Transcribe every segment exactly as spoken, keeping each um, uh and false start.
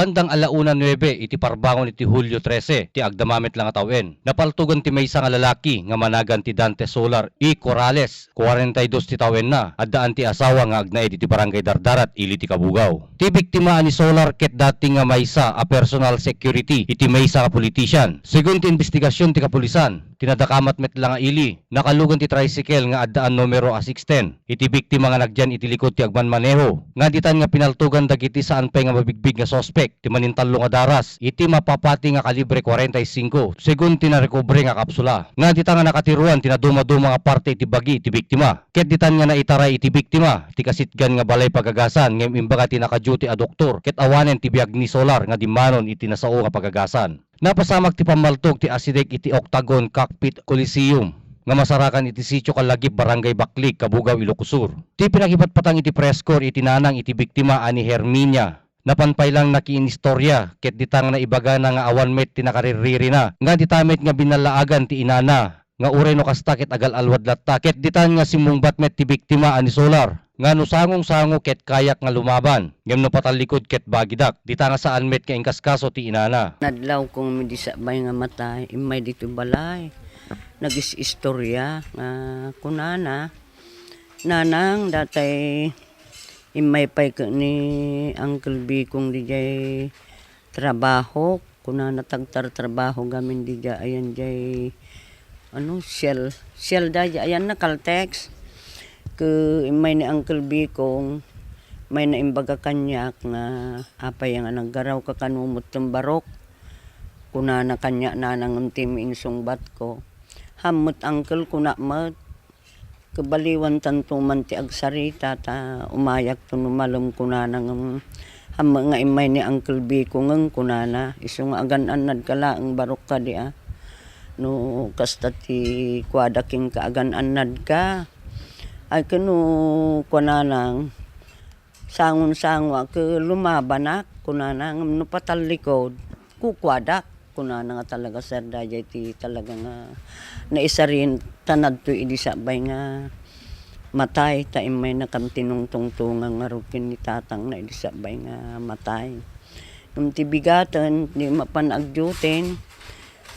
Bandang ala una nuebe iti parbangon iti Hulio trese ti agdama met la nga tawen, napaltogan ti maysa nga lalaki nga managan ti Dante Solar E. Corrales, kuarenta y dos ti tawenna, addaan ti asawa nga agnaed iti Barangay Dardarat, ili ti Cabugao. Ti biktima a ni Solar ket dati nga maysa a personal security iti maysa nga politician. Segun ti imbestigasion ti kapulisan, ti nadakamat met la nga ili, nakalugan ti tricycle nga addaan numero a six ten. Iti biktima nga nagyan iti likod ti agmanmaneho, nga ditan nga pinaltogan dagiti saan pay nga mabigbig nga suspek ti manintallo nga daras iti mapapati nga kalibre kuarenta y singko, segun ti narekobre nga kapsula. Nga dita nga nakatiruan ti nadumaduma nga parte iti bagi ti biktima. Ket ditan nga naitaray iti biktima ti kasitgan nga balay pagagasan ngem imbaga ti naka-duty a doktor ket awanen ti biag ni Solar nga dimmanon iti nasao nga pagagasan. Napasamak ti pammaltog ti asideg iti Octagon Cockpit Coliseum nga masarakan iti Sitio Kalagip, Barangay Baklig, Cabugao, Ilocos Sur. Ti pinakipatpatang iti press corps iti nanang iti biktima a ni Herminia. Napan pay lang nakiinistorya ket ditan nga naibagana nga awan met ti nakarirririna nga dita met nga binallaagan ti inana nga uray no kasta ket agal-alwad latta ket ditan nga simmungbat met ti biktima a ni Solar nga no sangong-sango ket kayak nga lumaban, ngem no patallikod ket bagidak. Dita nga saan met nga inkaskaso ti inana. Nadlaw kong idi sakbay nga matay, immay ditoy balay. Nagis-istorya nga kunana, "Nanang, datay immay pay ket ni Uncle Bikong didiay trabaho," kunana, "tagtartrabaho gamin didiay ayan diay, ano, Shell, Shell daydiay ayan na, Caltex. Ket immay ni Uncle Bikong, may naimbaga kaniak nga, apay nga naggaraw ka kano met ti barok?" Kunana kaniak, "Nanang, ngem ti insungbatko." "Hammet, Uncle," kunak met. "Kabaliwan tanto man ti agsarita ta umayakto no malem," kunana, ngem hammet nga immay ni Uncle Bikong, "Ngem," kunana, "isu nga agan-annadka laeng barok kadi a. No kasta ti kuada kenka, agan-annadka. Ay ket no," kunana, "sangon-sangoak ket lumabanak," kunana, "ngem no patallikod, kukuadak," kunana. Nga talaga, sir, daydiay ti talaga nga naisarin ta nadtoy idi sakbay nga matay, ta immayna kan tinungtungtungan ngarud ken ni tatangna idi sakbay nga matay. Ngem ti bigaten, di mapan agdiuten.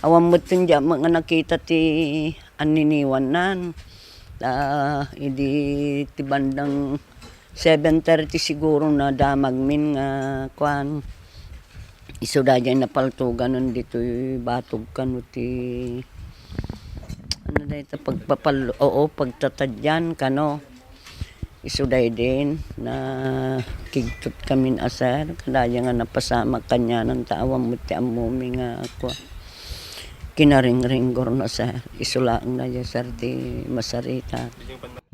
Awan met ti diak met nga nakita ti anniniwannan. Ta idi ti bandang seven thirty siguro nadamagmin nga kuan. Isu daydiay napaltoganen ditoy batog kano ti, ano dayta, pagpapal-, oo, pagtatadian kano. Isu daydiay nakigtot kamin a, sir, kadaydiay nga napasamak kanianan ta awan met ti ammomi nga kua, kinaringringgor na, sir. Isu laeng daydiay, sir, ti masarita.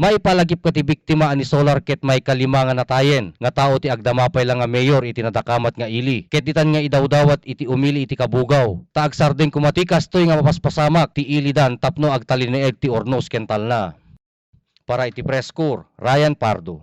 Maipalagipka ti biktima a ni Solar ket maikalima nga natayen nga tao ti agdama pay la nga mayor iti nadakamat nga ili. Ket ditan nga idawdawat iti umili iti Cabugao, ta agsardeng koma ti kastoy nga mapaspasamak ti ilidan tapno agtalinaed ti urnos ken talna. Para iti Press Corps, Ryan Pardo.